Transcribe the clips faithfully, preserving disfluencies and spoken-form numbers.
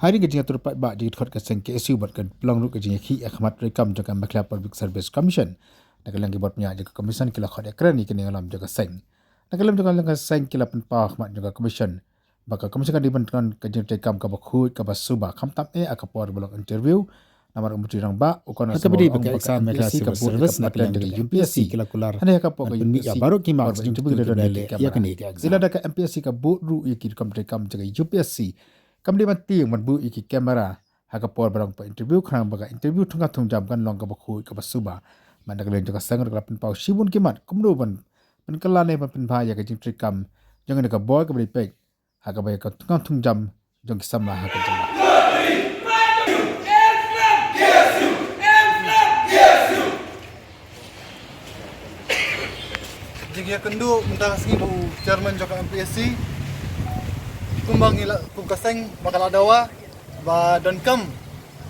Hadien ka jingïathuhpaidbah jingkhot ka seng K S U bad ka pynlong ruh ka jingïakhih ïa ka mat treikam jong ka Meghalaya Public Service Commission, na ka liang ki bor pynïaid jong ka Commission ki la khot ïakren ïa kane ka lam jong ka seng. Na ka lam jong ka seng ki la pynpaw ha khmat jong ka Commission ba ka Commission ka dei ban don ka jingtreikam kaba khuid kaba suba, khamtam eh ha ka por ba long interview. Namar u Myntri Rangbah u Conrad Sangma u la ong ba ka M P S C ka bud ïa ka pattern jong ka U P S C, hynrei ha ka por ka U P S C baroh ki marks jong ki don ïa kane ka exam. Lada ka M P S C ka bud ruh ïa ki kam treikam jong ka U P S C, kam dei ban tieng ban buh ïa ki camera ha ka por ba long interview, khnang ba ka interview thungkam thungjam kan long kaba khuid kaba suba. Bad na ka liang jong ka seng ruh ka la pynpaw shibun ki mat kumno ban pynkylla ne ban pynbha ïa ka jingtreikam jong kane ka bor kaba dei peit ha kaba ïa ka thungkam thungjam jong ki samla ha ka jylla. Jingïakynduh mynta ka sngi bad u Chairman jong ka M P S C. Kumba ngi la, kum ka seng ba ka la dawa ba donkam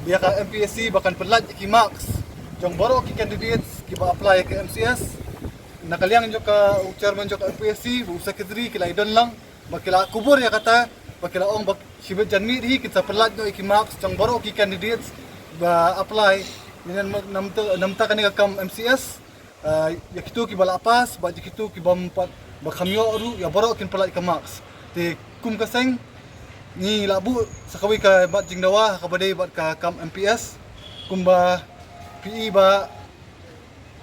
ïa ka M P S C ba kan pynlait ïa ki marks jong baroh ki candidates kiba apply ïa ka M C S. Na ka liang jong ka u Chairman jong ka M P S C bad u Secretary ki la ïadon lang ba ki la kubur ïa kata, ba ki la ong ba shibit janmiet hi kin sa pynlait noh ïa ki marks jong baroh ki candidates ba apply. Namar, namar, namar kane ka kam M C S, ah, ïa kito kiba la pass bad ïa kito ki bym pat, ba kham ïoh ruh, ïa baroh kin pynlait ka marks. Te kum ka seng ngi la buh sa kawei ka mat jingdawa ha kaba dei bad ka kam M P S, kumba phi i ba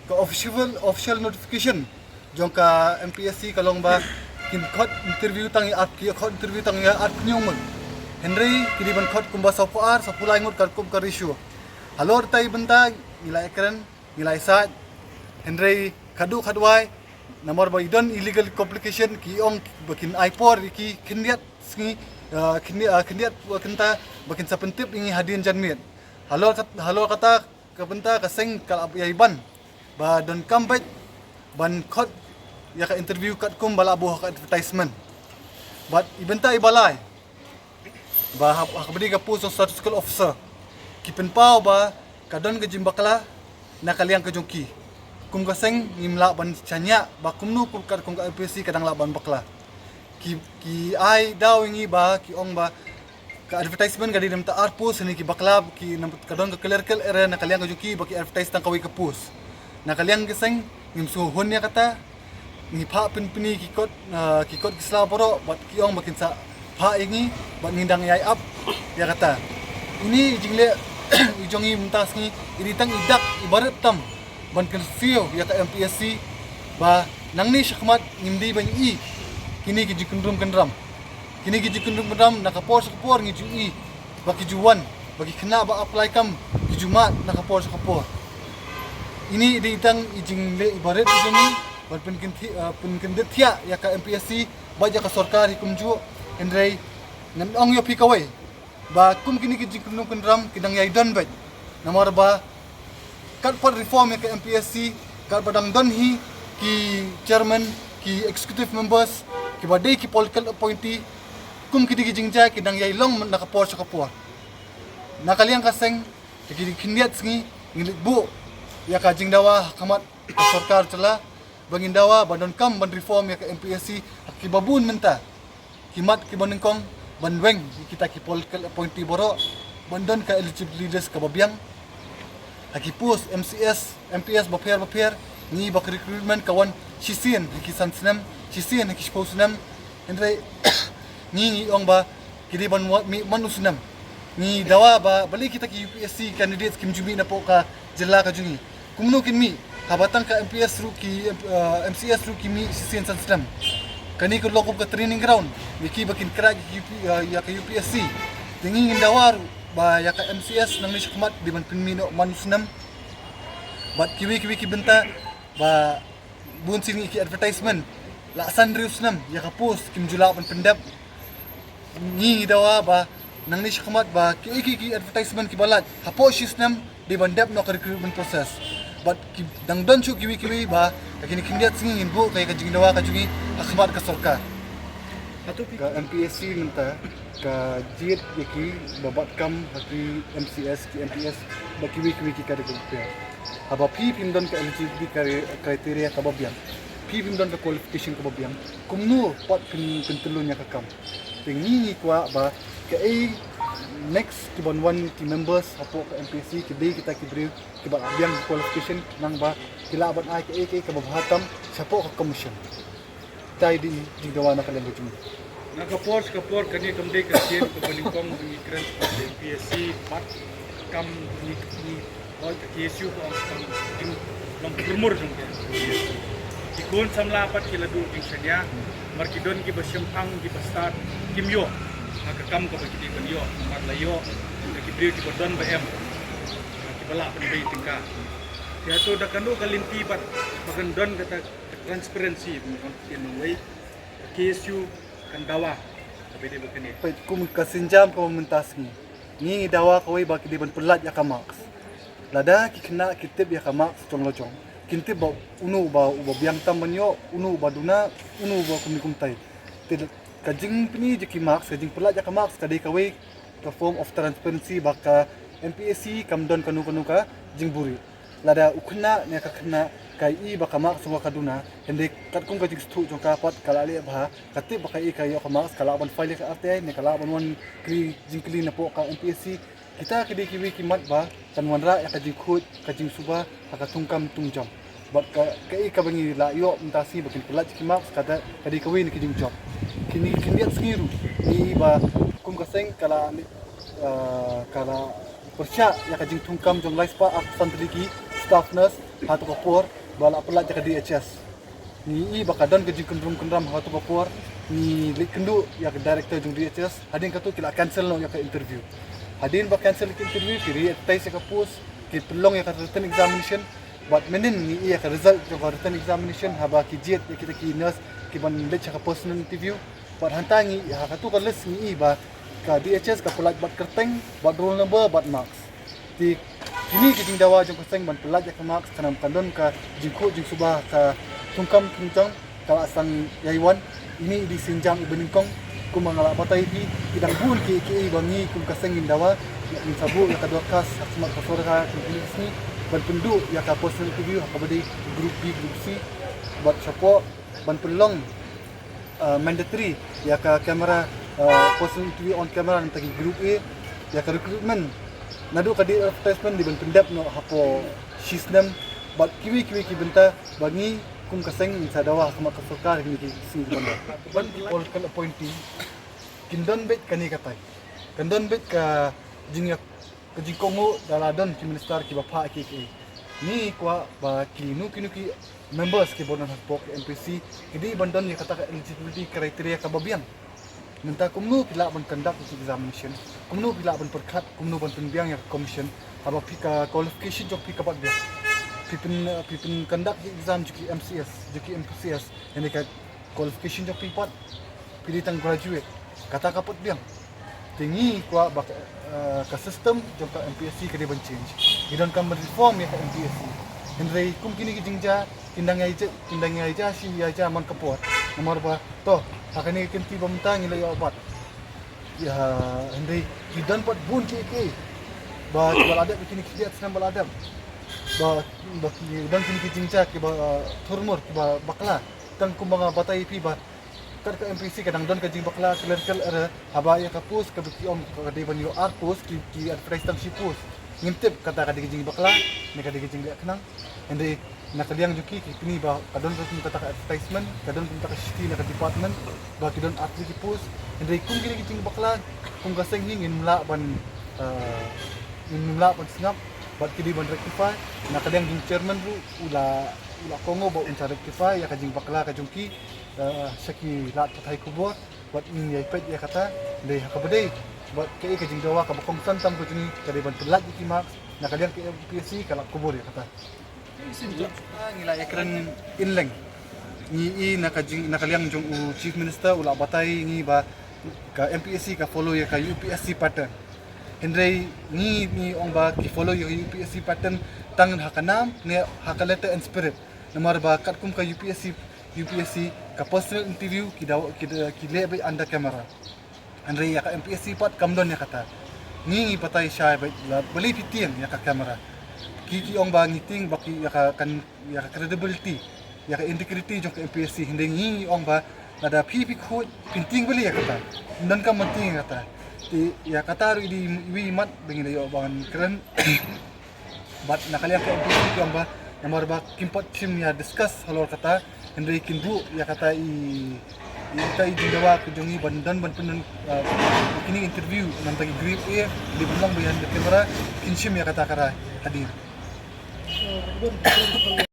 ka official, official notification jong ka M P S C ka long ba kin khot interview tang ïa ar, ki khot interview tang ïa arphew ngut. Hynrei ki dei ban khot kumba saphew ar, saphew lai ngut katkum ka ratio. Halor kata i bynta ngi la ïakren, ngi la ïasaid. Hynrei khadduh khadwai, namar ba i don illegal complication, ki ong ba kin ai por ïa ki khyndiat sngi, ah, khyndiat, ah, khyndiat, ah, kynta ba kin sa pyntip ïa ngi hadien janmiet. Halor kat-, halor kata ka bynta ka seng ka la ïai ban ba donkam beit ban khot ïa ka interview katkum ba la buh ha ka advertisement. Bad i bynta iba lai ba ha, ha kaba dei ka post jong statistical officer, ki pynpaw ba ka don ka jingbakla na ka liang ka jong ki. Kum ka seng ngim lah ban shaniah ba kumno kum katkum ka M P S C ka dang lah ban bakla. Ki, ki ai daw ïa ngi ba ki ong ba ka advertisement ka dei na bynta ar post, ne ki bakla, ki na, ka don ka clerical error na ka liang ka jong ki ba ki advertise tang kawei ka post. Na ka liang ka seng ngim sngewhun ïa kata. Ngi phah pynpyni ki kot, ah, ki kot ki sla baroh bad ki ong ba kin sa phah ïa ngi bad ngin dang ïai ap ïa kata. Ine i jingleh i jong ngi mynta sngi i dei tang i dak iba rit tam ban kyrsiew ïa ka M P S C ba nangne shakhmat ngim dei ban i kine ki jingkyndrum kyndram. Kine ki jingkyndrum kyndram na ka por sha ka por ngi ju i ba ki ju wan, ba ki khynnah ba apply kam ki ju mad na ka por sha ka por. Ine i dei tang i jingleh iba rit i jong ngi ban pynkyndit, ah, pynkyndit thiah ïa ka M P S C bad ïa ka sorkar hi kumjuh. Hynrei ngan ong ïa phi kawei ba kum kine ki jingkyndrum kyndram ki dang ïai don beit. Namar ba katba reform ïa ka M P S C, katba dang don hi ki chairman, ki executive members kiba dei ki political appointee, kum kine ki jingjia ki dang ïai long na ka por sha ka por. Na ka liang ka seng, te ki khyndiat sngi ngi leit buh ïa ka jingdawa ha khmat ka sorkar jylla ba ngin dawa ba donkam ban reform ïa ka M P S C ha kiba bun mynta. Ki mat kiba nyngkong ban weng ïa kita ki political appointee baroh ban don ka eligibility list kaba biang. Ha ki post M C S, M P S bapher bapher, ngi ba ka recruitment ka wan shisien ha ki san snem, shisien ha ki shiphew snem. Hynrei ngi ngi ong ba ki dei ban wa-, mih man u snem. Ngi dawa ba balei kita ki U P S C candidates kim ju mih napoh ka jylla ka jong ngi. Kumno kin mih haba tang ka M P S ruh ki, eh, M C S ruh ki mih shisien san snem. Kane ka long kum ka training ground ïa ki ba kin crack ïa ki U P, eh, ïa ka U P S C. Te ngi ngin dawa ruh ba ïa ka M C S nangne shakhmat dei ban pynmih noh man u snem. Bad kiwei kiwei ki bynta ba bun sien ngi ki advertisement la san hynriew snem ïa ka post kim ju lah ban pyndep. Ngi ngi dawa ba nangne shakhmat ba kiwei ki, ki advertisement kiba lait hapoh shi snem dei ban dep noh ka recruitment process. Bad ki dang don shuh kiwei kiwei ba ha kine khyndiat sngi ngin buh ka, ka jingdawa ka jong ngi ha khmat ka sorkar. Ka M P S C mynta ka jied ïa ki ba bat kam ha ki M C S, ki M P S bad kiwei kiwei ki category. Haba phi phim don ka eligibility cri-, criteria kaba biang, phi phim don ka qualification kaba biang, kumno pat phin, phin tylluñ ïa ka kam? Te ngi ngi kwah ba kaei Next ki ban wan ki members hapoh ka M P S C ki dei kita ki briew ki ba la biang qualification, nang ba ki lah ban ai kaei kaei kaba bha tam shapoh ka commission. Kita i dei i jingdawa na ka liang ka jong ngi. Na ka por sha ka por kane kam dei ka sien kaba nyngkong ba ngi kren shaphang ka M P S C bad kam ngi ngi oi ka K S U ka ong kam jinglong pyrmur jong ka. Ki khun samla pat ki la duh jingshaniah, namar ki don kiba shemphang kiba stad kim ïoh ha ka kam kaba ki dei ban ïoh, namar la ïoh da ki briew kiba don ba em, kiba lah ban bei tyngka. Ïa to da kano ka lynti pat ba kan don kata ka transparency ban ong ktien nongwei. Ka K S U kan dawa kaba dei ba kane. Peit kum ka sienjam kaba mynta sngi, ngi ngi dawa kawei ba ki dei ban pyllait ïa ka marks. Lada ki khynnah ki tip ïa ka marks jong la jong, kin tip ba uno uba uba biang tam ban ïoh, uno uba duna, uno uba kumne kumtai. Te ka jingpyni jong ki marks, ka jingpyllait ïa ka marks ka dei kawei ka form of transparency ba ka M P S C kam don kano kano ka jingbuhrieh. Lada u khynnah ne ka khynnah ka ïohi ba ka marks jong ka ka duna, hynrei katkum ka jingsngewthuh jong ka pat ka la leh bha, ka tip ba kaei ka ïoh ka marks, ka lah ban file ïa ka R T I ne ka lah ban wan kylli jingkylli napoh ka M P S C. Kita ki dei kiwei ki mat ba kan wanrah ïa ka jingkhuid ka jingsuba ha ka thungkam thungjam. Bad ka kaei kaba ngi la ïoh mynta sngi ba kin pyllait ki marks, kata ka dei kawei na ki jingjop. Kine khyndiat sngi ruh ngi i ba kum ka seng ka la ah, ka la pyrshah ïa ka jingthungkam jong lai spah arphew san tylli ki staff nurse ha kato ka por ba la pyllait ïa ka D H S. Ngi i ba ka don ka jingkyndrum kyndram ha kato ka por, ngi leit kynduh ïa ka director jong D H S, hadien kato ki la cancel noh ïa ka interview. Hadien ba cancel ïa ka interview, ki re-advertise ïa ka post, ki pynlong ïa ka written examination, bad mynnin ngi i ïa ka result jong ka written examination haba ki jied ïa kita ki nurse ki ban leit sha ka personal interview. Bad hangta ngi ha kato ka list ngi i ba ka D H S ka pyllait bad kyrteng, bad roll number, bad marks. Te kine ki jingdawa jong ka seng ban pyllait ïa ka marks, khnang ba kan don ka jingkhuid jingsuba ha ka thungkam thungjam, ka la sdang ïai wan. Ine i dei i sienjam iba nyngkong. Kumba nga la batai ïa phi, ki dang bun kiei kiei ba ngi kum ka seng ngin dawa. Ngin sa buh ïa ka dorkhas ha khmat ka sorkar ha kine ki sngi ban pynduh ïa ka personal interview ha kaba dei group B, group C, bad shapoh ban pynlong ah, mandatory ïa ka camera, ah, personal interview on camera na bynta ki group A, ïa ka recruitment naduh ka date advertisement dei ban pyndep noh hapoh shi snem, bad kiwei kiwei ki bynta ba ngi kum ka seng ngin sa dawa ha khmat ka sorkar ha kine ki sngi kiban wan. Ban ki political appointee kin don beit kane katai, kan don beit ka jingïa ka jingkohnguh da la don ki minister kiba phah kiei kiei. Ngi kwah ba kino kino ki members kiba don hapoh ka M P S C ki dei ban don ïa kata ka eligibility criteria kaba biang. Mynta kumno ki lah ban conduct ïa ki examination, kumno ki lah ban pyrkhat, kumno ban pynbiang ïa ka commission, haba phi ka qualification jong phi ka bat biang. Phi pyn, phi pyn conduct ïa ki exam jong ki M C S, jong ki M P C S, ïa ka qualification jong phi pat, phi dei tang graduate. Kata ka pat biang. Te ngi kwah ba ka, eh, ka system jong ka M P S C ka dei ban change. Ngi donkam ban reform ïa ka M P S C. Hynrei kum kine ki jingjia kin dang ïai jia, kin dang ïai jia shi ïai jia man ka por. Namar ba to ha kane ka kynti ba mynta ngi la ïoh bat. Ïa, hynrei ki don pat bun kiei kiei ba, ba la dep ïa kine ki khyndiat snem ba la dep. Ba, ba ki don kine ki jingjia kiba, eh, thurmur kiba bakla. Tang kumba nga batai ïa phi ba kat ka M P S C ka dang don ka jingbakla clerical error, haba ïa ka post kaba ki ong ka dei ban ïoh ar post, ki, ki advertise tang shi post. Ngim tip kata ka dei ka jingbakla ne ka dei ka jingleh khnang. Hynrei na ka liang jong ki, ki pyni ba ka don kum kata ka advertisement, ka don kum kata ka shithi na ka department ba ki don ar tylli ki post. Hynrei kum kine ki jingbakla, kum ka seng hi ngim lah ban, eh, ngim lah ban sngap bad ki dei ban rectify. Na ka liang jong chairman ruh u la, u la kohnguh ba un sa rectify ïa ka jingbakla ka jong ki, eh, sha ki lad pathai khubor, bad ngin ïai peit ïa kata. Dei ha kaba dei bad kaei ka jingdawa kaba kongsan tam ka jong ngi ka dei ban pyllait ïa ki marks na ka liang ka M P S C, ka la kubur ïa kata. Ngi la ïakren inleng, ngi i na ka jing, na ka liang jong u Chief Minister u la batai ngi ba ka M P S C ka follow ïa ka U P S C pattern. Hynrei ngi, ngi ong ba ki follow ïa ka U P S C pattern tang ha ka nam ne ha ka letter and spirit. Namar ba katkum ka U P S C, U P S C ka personal interview ki daw, ki, ki leh beit under camera. Hynrei ïa ka M P S C pat kam don ïa kata. Ngi ngi batai shai beit la balei phi tieng ïa ka camera. Ki, ki ong ba ngi tieng ba ki ïa ka, kan, ïa ka credibility, ïa ka integrity jong ka M P S C. Hynrei ngi ngi ong ba lada phi phi khuid phin tieng balei ïa kata. Ym donkam ban tieng ïa kata. Ïa kata ruh i dei iwei i mat ba ngi da ïoh ban kren. Bad na ka liang ka NPC ki ong ba namar ba kim pat shim ïa discuss halor kata, hynrei kin buh ïa kata i, i kata i jingdawa ka jong ngi ban don ban pyndon, uh, kine interview namar ki grade A, dei ban long ba ïa ka camera kin shim ïa kata ka rai hadien.